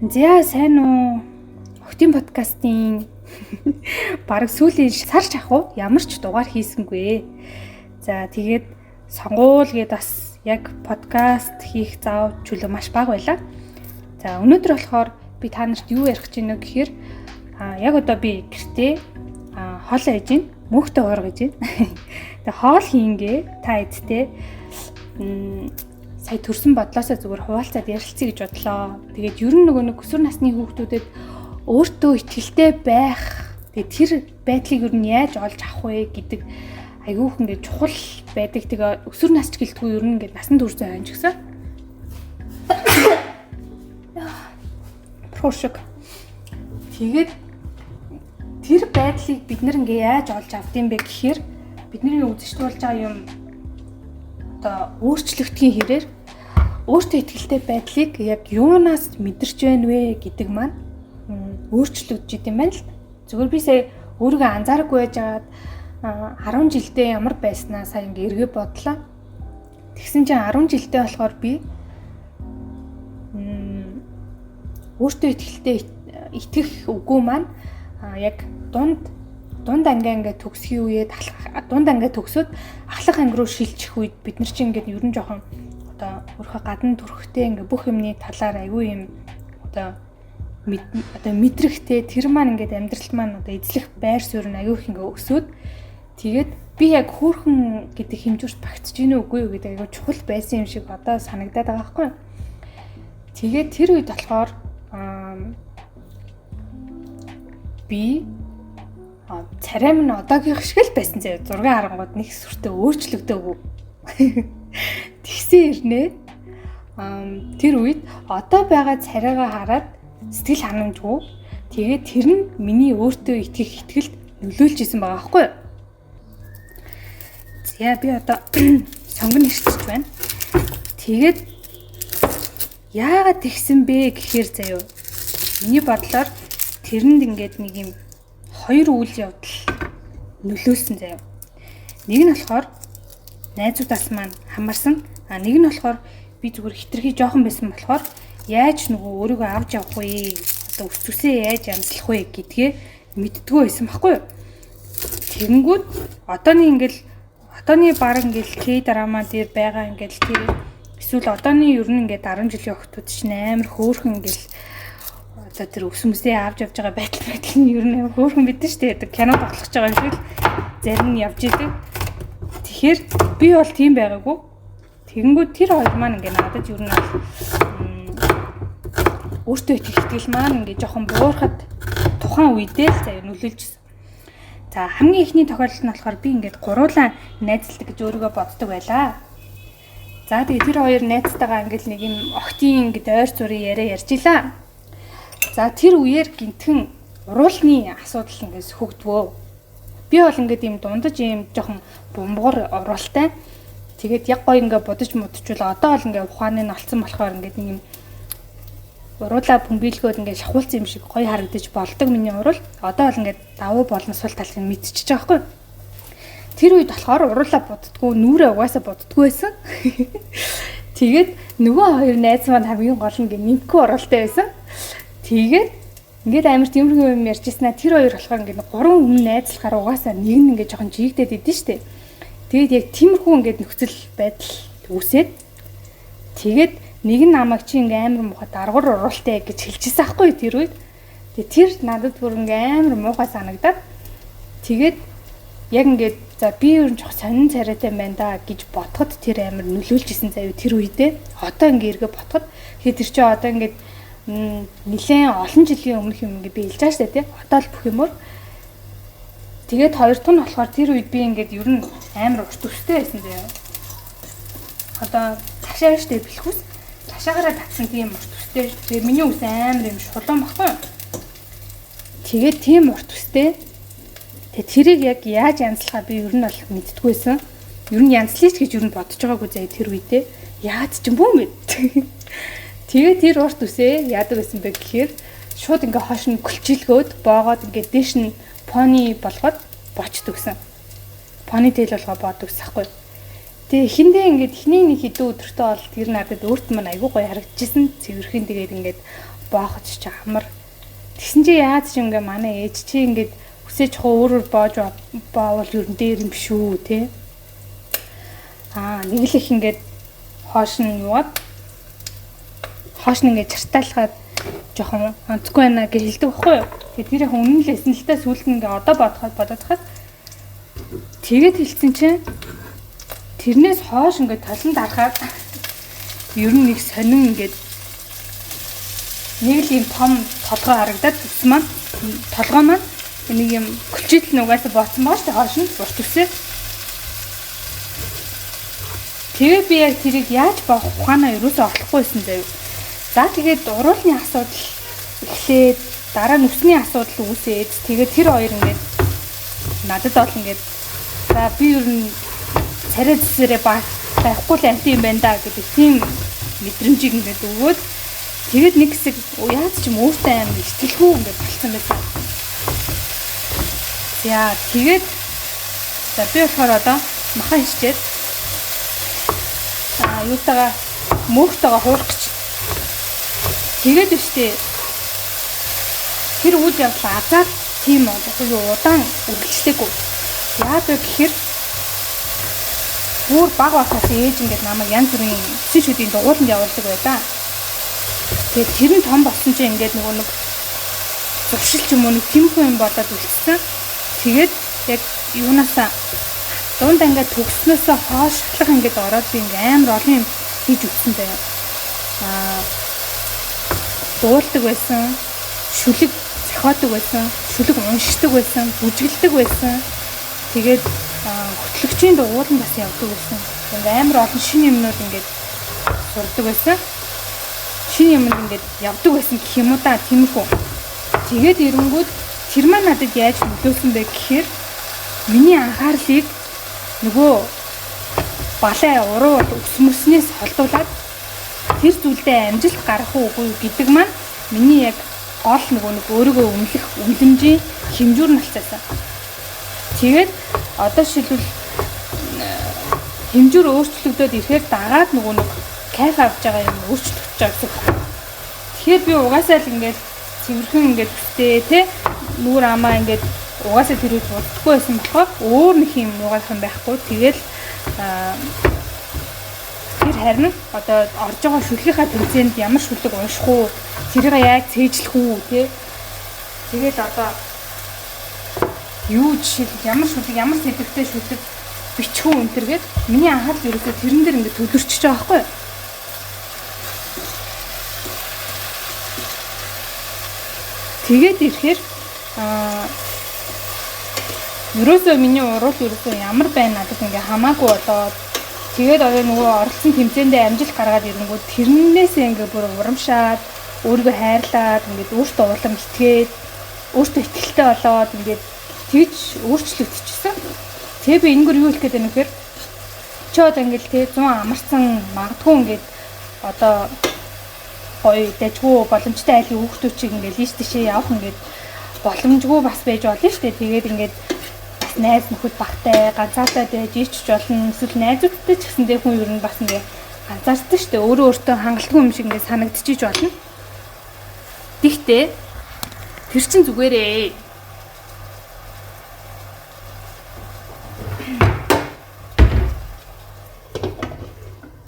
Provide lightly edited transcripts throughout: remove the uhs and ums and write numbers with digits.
За сайн уу? Охтын подкастын бараг сүүлийн сар шахуу ямар ч дугаар хийсэнгүй. За тэгээд сонгуул гээд бас яг подкаст хийх зав чөлөө маш бага байлаа. За өнөөдөр болохоор би та нарт юу ярих гэж байна вэ гэхээр яг одоо би гэртээ хоол хийж байна. Мөхтөө уургаж байна. Тэгээ хоол хийнгээ та эдтэй сая төрсэн бодлоосоо зүгээр хуваалцаад ярилцъя гэж бодлоо. Тэгээд ер нь нөгөө нэг өсвөр насны хүүхдүүдэд өөртөө итгэлтэй байх, тэгээд тэр байдлыг ер нь яаж олж авах вэ гэдэг айгүйх ингээд чухал байдаг. Тэгээ өсвөр нас ч гэлтгүй ер нь ингээд насан турш зэн ч гэсэн. Прошиг. Тэгээд тэр байдлыг бид нэр ингээ яаж олж авд юм бэ гэхээр бидний үзэж туулж байгаа юм одоо өөрчлөгдөхийн хэрээр өөртөө итгэлтэй байдлыг яг юунаас мэдэрч байна вэ гэдэг маань өөрчлөгдөж идэм байна л. Зүгээр би сая өөрийгөө анзаарахгүй байж байгаад 10 жилдээ ямар байснаа сая ингээ эргээ бодлоо. Тэгсэн чинь 10 жилдээ болохоор би өөртөө итгэлтэй итгэх үгүй маань яг дунд анги ингээ төгсхийн үеэд дунд анги төгсөөд ахлах анги руу шилжих үед бид нар чинь ингээд ер нь жоохон одоо өөрийнхөө гадна төрхтэй ингээ бүх юмны талаар айгүй юм одоо мэдрэхтэй тэр маань ингээд амьдрал маань одоо эзлэх байр суурь нь айгүй их ингээ өсөөд тэгээд би яг хөөрхөн гэдэг хэмжүүрт багтж гинэ үгүй юу гэдэг айгүй чухал байсан юм шиг одоо санагдаад байгаа байхгүй. Тэгээд тэр үед болохоор би царай минь одоогийнх шиг л байсан заяа. Зураг харангууд нэг сүртэй өөрчлөгдөөгүй. Тэгсэн ирнэ. Тэр үед одоо байгаа царайгаа хараад сэтгэл ханамжгүй. Тэгээд тэр нь миний өөртөө итгэх итгэлд нөлөөлж исэн байгаа байхгүй юу? За би одоо сонгон ирчихэж байна. Тэгээд яагаад тэгсэн бэ гэхээр заяа. Миний бодлоор тэрэнд ингээд нэг юм хоёр үйл явдал нөлөөлсөн заяа. Нэг нь болохоор найзуудаас маань хамаарсан. А нэг нь болохоор би зүгээр хитрхи жоохон байсан болохоор яаж нөгөө өөрийгөө авч явах вэ? Одоо өс төсөө яаж амслах вэ гэдгээ мэддэггүй байсан байхгүй юу? Тэгэнгүүт одооны ингээл одооны баг ингээл К-драма дээр байгаа ингээл тэр эсвэл одооны ер нь ингээд 10 жилийн охтууд чинь амар хөөрхөн ингээл одоо тэр өс мөсөө авч явж байгаа байдал нь ер нь амар хөөрхөн бидэн шүү дээ. Кино тоглох гэж байгаа юм шиг л зарим нь явж идэг. Тэгэхээр би бол тийм байгаагүй. Тэгэнгүүт тэр хоёр маань ингээ надад ер нь өөртөө итгэх итгэл маань ингээ жоохон буурахад тухайн үедээ л заяа нөлөөлж ирсэн. За хамгийн эхний тохиолдол нь болохоор би ингээд гуруулан найзалдаг гэж өөрийгөө боддог байлаа. За тэгээ тэр хоёр найзтайгаа ингээд нэг юм охтын ингээд ойр зургийн яриа ярьж илаа. За тэр үеэр гинтхэн уруулны асуудал ингээд сөхөгдвөө. Би бол ингээд юм дундаж юм жоохон бомбогор уруултай. Тэгээд яг гоё ингээд бодож модчвол одоо бол ингээд ухааны нь олцсон болохоор ингээд нэг юм уруулаа бөмбөлгөөд ингээд шахуулсан юм шиг гоё харагдаж болдог миний уруул. Одоо бол ингээд давуу болон сул талыг мэдчихэж байгаа байхгүй. Тэр үед болохоор уруулаа буддггүй, нүрээ угаасаа буддггүй байсан. Тэгээд нөгөө хоёр найз маань хамгийн гол нь ингээд нэмэхгүй уруултай байсан. Тэгээд ингээд амар тиймэрхүү юм ярьж ирсэн аа тэр хоёр болохоор ингээд гурван хүн найзлахаар угаасаа нэг нь ингээд жоохон жигдэд идэв штэ. Тэгээд яг тиймэрхүү ингээд нөхцөл байдал үүсээд тэгээд нэг нь намайг чи ингээд амар муухай даргуур уруултай гэж хэлчихсэн аахгүй тэр үед. Тэгээд тэр надад бүр ингээд амар муухай санагдаад тэгээд яг ингээд за би ер нь жоох сонин царайтай байна да гэж бодоход тэр амар нөлөөлж исэн заяа тэр үедээ. Одоо ингээд эргээ бодоход тэгээд тэр чи одоо ингээд нэлээд олон жилийн өмнөх юм ингээ би хэлж байгаа шүү дээ тий. Одоо л бүх юмор. Тэгээд хоёр дахь нь болохоор тэр үед би ингээд ер нь амар урт өстэй байсан заяа. Одоо цашаа шүү дээ бэлхүүс. Цашаагаараа татсан тийм урт өстэй. Тэгээд миний үс амар юм шулуун баггүй. Тэгээд тийм урт өстэй. Тэгээд тэрийг яг яаж янзлахаа би ер нь бол мэддэггүйсэн. Ер нь янзлыч гэж ер нь бодож байгаагүй заяа тэр үедээ. Яад ч юм бүү мэд. Тэгээд тэр урт үсээ яадаг байсан бэ гэхээр шууд ингээ хоош нь көлчилгөөд боогоод ингээ дээш нь пони болгоод бочд өгсөн. Пони тэл болгоо боод өгсөн хгүй. Тэгээ эхэндээ ингээд эхний нэг хэдэн өдөртөө бол тэр надад өөрт маань айгүй гоё харагдчихсан. Цэвэрхэн тэгээд ингээд боохож чи амар. Тэгсэн чи яаж ч ингээ манай ээж чи ингээд үсээ чухал өөрөөр боож боовол ер нь дээр юм биш үү те. Аа нэг л их ингээд хоош нь юугаад хоош нь ингээд чартаалгаад жоохон онцгүй байна гэж хэлдэг байхгүй юу. Тэгээ тэр яг үнэн л эсэн л та сүүлд нь ингээ одоо бодоход бодоод хахад тэгээд хэлсэн чинь тэрнээс хойш ингээд толон дарахаар ер нь нэг сонин ингээд нэг л юм том толгой харагдаад үс маань толгой маань нэг юм көлчитл нь угаасаа бооцсон байгаа шүү дээ хойш нь урт үсээ. Тэгээ би яг тэрийг яаж боох ухаанаа ерөөсөө олохгүй байсан заяа. За тэгээд уруулны асуудал эхлээд дараа нь үсний асуудал үүсээд тэгээд тэр хоёр ингээд надад бол ингээд за би ер нь царай зүсээрээ байхгүй л амт юм байна да гэдэг тийм мэдрэмжийг ингээд өгөөд тэгээд нэг хэсэг яаж ч юм өөртөө амар итгэлгүй ингээд болцсон байсан. За тэгээд за би болохоор одоо махан хичээд юутайгаа мөөхтэйгээ хуурах гэж. Тэгээд өштэй тэр үйл явдал азар тийм удаан үргэлжлээгүй. Яад вэ гэхээр бүр баг байхаас ээж ингээд намайг янз бүрийн үсэн шүдийн дугууланд явуулдаг байлаа. Тэгээд тэр нь том болсон чинь ингээд нөгөө нэг зуршил ч юм уу нэг тиймэрхүү юм болоод үлдсэн. Тэгээд яг юунаасаа дунд ингээд төгснөөсөө хойш шатлах ингээд ороод би ингээд амар олон юм хийж үтсэн заяа. Аа дуулдаг байсан, шүлэг зохиодог байсан, шүлэг уншдаг байсан, бүжгэлдэг байсан. Тэгээд хөтлөгчийн дугууланд бас явдаг байсан. Ингээд амар олон шинэ юмнууд ингээд сурдаг байсан. Шинэ юмд ингээд явдаг байсан гэх юм уу да, тиймэрхүү. Тэгээд эрэнгүүд тэр маань надад яаж нөлөөсөн бэ гэхээр миний анхаарлыг нөгөө балай уруу өс мөснээс холдуулаад тэр зүйлдээ амжилт гаргах уугүй гэдэг маань миний яг гол нөгөө нэг өөрийгөө үнэлэх үнэлэмжийн хэмжүүр нь болцсон. Тэгээд одоо жишээлбэл хэмжүүр өөрчлөгдөд ирэхээр дагаад нөгөө нэг кайф авч байгаа юм өөрчлөгдөж байгаа гэсэн үг. Тэгэхээр би угаасаа л ингээд цэвэрхэн ингээд төстэй те нүүр амаа ингээд угаасаа тэр үед буддаггүй байсан болохоор өөр нэг юм нугаалах юм байхгүй. Тэгээд тэр харин одоо орж байгаа шүлгийнхаа тэмцээнд ямар шүлэг унших уу, тэрийг яаж цээжлэх үү те. Тэгээд одоо юу жишээлбэл ямар шүлэг, ямар сэдвтэй шүлэг бичих үү энэ төр гээд миний анхаарал ерөөсөө тэрэн дээр ингээд төвлөрчихөж байгаа байхгүй юу? Тэгээд ирэхээр ерөөсөө миний уруул ерөөсөө ямар байна надад ингээ хамаагүй болоод тэгээд одоо нөгөө оролцсон тэмцээндээ амжилт гаргаад ирэнгүүт тэрнээсээ ингээ бүр урамшаад өөрийгөө хайрлаад ингээд өөртөө улам итгээд өөртөө итгэлтэй болоод ингээд тэгж өөрчлөгдчихсэн. Тэгээ би энэгээр юу хэлэх гээд байна гэхээр чи одоо ингээд тэ 100 амарсан магадгүй ингээд одоо гоё дажгүй боломжтой айлын хүүхдүүд чиг ингээд ийш тийшээ явах ингээд боломжгүй бас байж болно шүү дээ. Тэгээд ингээд бас найз нөхөд багтай ганцаартай байж ийчч болно. Эсвэл найзуудтай ч гэсэндээ хүн ер нь бас ингээд ганцаардсан шүү дээ. Өөрөө өөртөө хангалтгүй юм шиг ингээд санагдчихийж болно. Тэгтээ тэр чин зүгээрээ.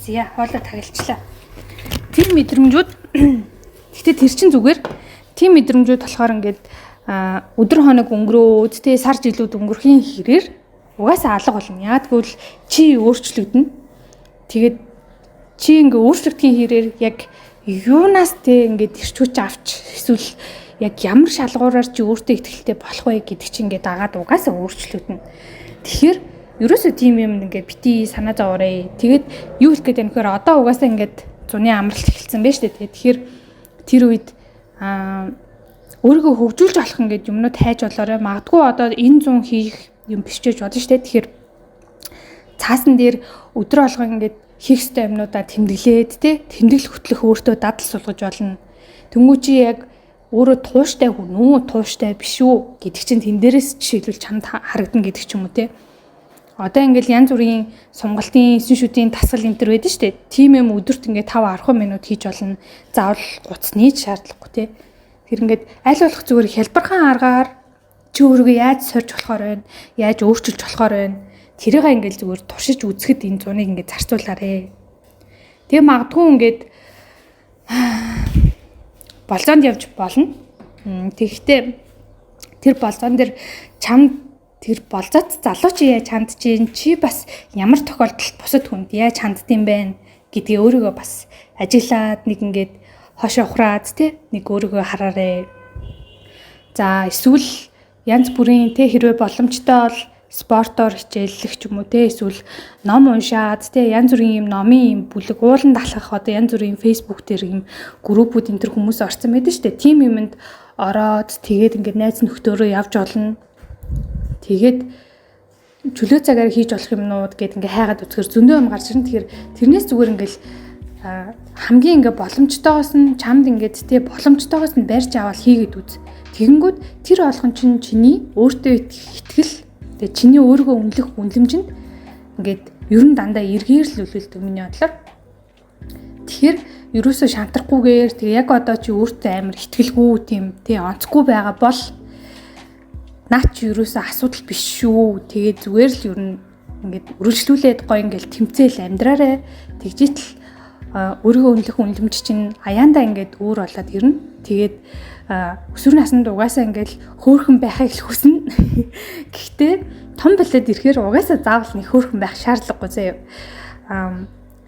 Зя хоолой тагалчлаа. Тэр мэдрэмжүүд гэхдээ тэр чин зүгээр тийм мэдрэмжүүд болохоор ингээд өдөр хоног өнгөрөөд тэ сар жилүүд өнгөрөхийн хэрээр угаасаа алга болно. Яагтгүй л чи өөрчлөгдөнө. Тэгээд чи ингээ өөрчлөгдөхийн хэрээр яг юунаас тэ ингээд ирч хүч авч эсвэл яг ямар шалгуураар чи өөртөө ихтэй болох вэ гэдэг чи ингээд дагаад угаасаа өөрчлөгдөнө. Тэгэхээр ерөөсөө тийм юм ингээд бити санаа зовоорой. Тэгээд юу хэлэх гээд байна гэхээр одоо угаасаа ингээд зуны амралт эхэлсэн байж тээ. Тэгэхээр тэр үед өөрийгөө хөгжүүлж болох ингээд юмнууд хайж болоорой. Магадгүй одоо энэ зун хийх юм биш ч гэж бодно шүү дээ. Тэгэхээр цаасан дээр өдөр болгон ингээд хийх ёстой юмнуудаа тэмдэглээд тэ тэмдэглэх хөтлөх өөртөө дадал суулгаж болно. Тэнгүү чи яг өөрөө тууштай хүн үү, тууштай биш үү гэдэг чинь тэн дээрээс жишээлбэл чамд харагдана гэдэг ч юм уу те. Одоо ингээл янз бүрийн сунгалтын, эсэн шүдийн дасгал энэ төр байдаг шүү дээ. Тим юм өдөрт ингээд 5 10 минут хийж болно. Заавал гуцны ч шаардлагагүй те. Тэр ингээд аль болох зүгээр хялбархан аргаар чи өөрийгөө яаж сорж болохоор байна, яаж өөрчилж болохоор байна. Тэрийг ингээд зүгээр туршиж үзэхэд энэ зуныг ингээд зарцуулаарэ. Тэгээ магадгүй ингээд болзоонд явж болно. Тэгэхдээ тэр болзоон дээр чамд тэр болзоот залуу чи яаж хандж чинь, чи бас ямар тохиолдолд бусад хүнд яаж ханддсан бэ гэдгийг өөрийгөө бас ажиглаад нэг ингээд хошоо ухраад тий нэг өөрийгөө хараарэ. За эсвэл янз бүрийн тий хэрвээ боломжтой бол спортоор хичээллэх ч юм уу те эсвэл ном уншаад те янз бүрийн юм номын юм бүлэг ууланд алхах одоо янз бүрийн Facebook дээр юм группүүд энэ төр хүмүүс орсон байдаг шүү дээ. Тим юмд ороод тэгээд ингээд найз нөхдөөрөө явж олно. Тэгээд чөлөө цагаар хийж болох юмнууд гэд ингээ хайгаад үзэхэр зөндөө юм гарч ирнэ. Тэгэхээр тэрнээс зүгээр ингээл хамгийн ингээ боломжтойгоос нь чамд ингээд те боломжтойгоос нь барьж аваад хийгээд үз. Тэгэнгүүт тэр болгон чинь чиний өөртөө итгэх итгэл тэгээ чиний өөрийгөө үнэлэх үнэлэмжинд ингээд ер нь дандаа эргээр л нөлөөлдөг миний бодлоор. Тэгэхээр ерөөсөө шантрахгүйгээр тэгээ яг одоо чи өөртөө амар итгэлгүй тийм тий онцгүй байгаа бол наа чи ерөөсөө асуудал биш шүү. Тэгээ зүгээр л ер нь ингээд өргөжлүүлээд гоё ингээд тэмцээл амьдраарэ. Тэгжээтэл өөрийгөө үнэлэх үнэлэмж чинь аяандаа ингээд өөр болоод ирнэ. Тэгээд өсвөр наснд угаасаа ингээд хөөхөн байхыг л хүснэ. Гэхдээ том болоод ирэхээр угаасаа заавал нэг хөөхөн байх шаардлагагүй заяа.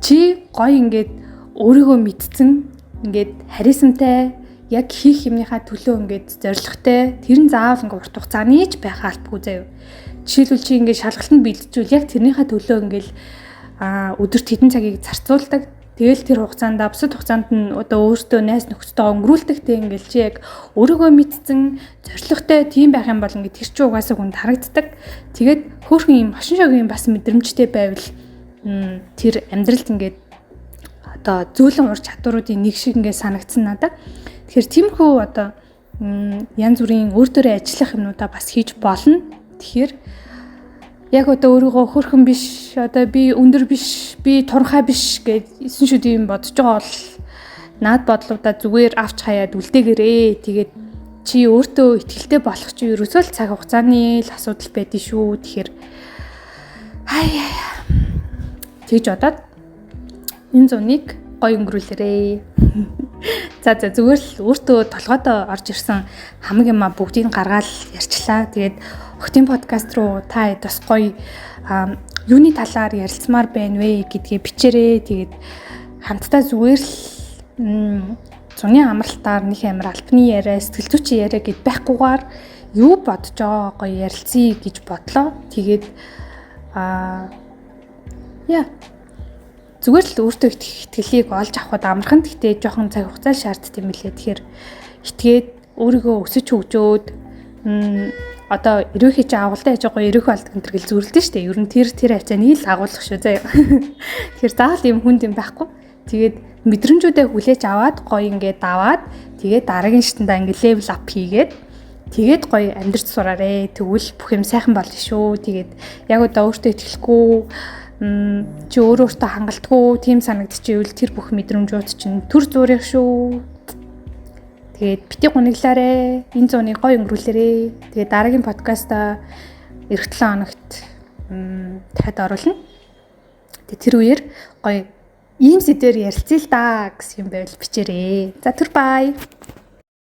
Чи гоё ингээд өөрийгөө мэдсэн ингээд харизмтай яг хийх юмныхаа төлөө ингээд зоригтой тэр нь заавал ингээд урт хугацааны ч байх албагүй заяа. Жишээлбэл чи ингээд шалгалтанд бэлджвэл яг тэрнийхээ төлөө ингээд өдөрт хэдэн цагийг зарцуулдаг. Тэгэл тэр хугацаанд бусад хугацаанд нь одоо өөртөө найз нөхдөдөө өнгөрүүлдэг те ингээл чи яг өөрийгөө мэдсэн зоригтой тийм байх юм бол ингээд тэр чинь угаасаа хүнд харагддаг. Тэгээд хөөрхөн юм хошин шогийн бас мэдрэмжтэй байвал тэр амьдралд ингээд одоо зөөлөн ур чадваруудын нэг шиг ингээд санагдсан надад. Тэгэхээр тиймэрхүү одоо янз бүрийн өөр төрөө ажиллах юмнуудаа бас хийж болно. Тэгэхээр яг одоо өөрийгөө хөөрхөн биш, одоо би өндөр биш, би турхай биш гэж эсэн шүд юм бодож байгаа бол наад бодлуудаа зүгээр авч хаяад үлдээгээрээ. Тэгээд чи өөртөө итгэлтэй болох чи ерөөсөө л цаг хугацааны л асуудал байдэн шүү. Тэгэхээр хай тэгж бодоод энэ зуныг гоё өнгөрүүлээрээ. За зүгээр л өөртөө толгойдоо орж ирсэн хамаг юмаа бүгдийг гаргаал ярьчлаа. Тэгээд Огтын подкаст руу та хэд бас гоё юуны талаар ярилцмаар байна вэ гэдгээ бичээрэй. Тэгээд хамтдаа зүгээр л зуны амралтаар нэг амар албаны яриа, сэтгэл зүйчийн яриа гэд байхгүйгээр юу бодож байгаа гоё ярилцъя гэж бодлоо. Тэгээд яа зүгээр л өөртөө итгэлийг олж авахд амархан. Гэхдээ жоохон цаг хугацаа шаарддаг юм билээ. Тэгэхээр итгээд өөрийгөө өсөж хөгжөөд одоо эрүүхий чи агуултай яж байгаа эрүүхий болдог энэ төр гэл зүрлдэн штэ. Ер нь тэр хавцааны л агуулах шүү заяа. Тэгэхээр заавал ийм хүнд юм байхгүй. Тэгээд мэдрэмжүүдээ хүлээж аваад гоё ингээд даваад тэгээд дараагийн шатандаа ингээд level up хийгээд тэгээд гоё амьдрч сураарэ. Тэгвэл бүх юм сайхан болно шүү. Тэгээд яг одоо өөртөө итгэлгүй чи өөр өөртөө хангалтгүй тийм санагдчихвэл тэр бүх мэдрэмжүүд чинь төр зуурах шүү. Тэгээд бити гуниглаарэ. Энэ зуныг гоё өнгөрүүлээрэ. Тэгээд дараагийн подкаста эх 7 хоногт дахиад оруулна. Тэгээд тэр үеэр гоё ийм сэдвээр ярилцъя л да гэсэн юм байвал бичээрэй. За түр бай.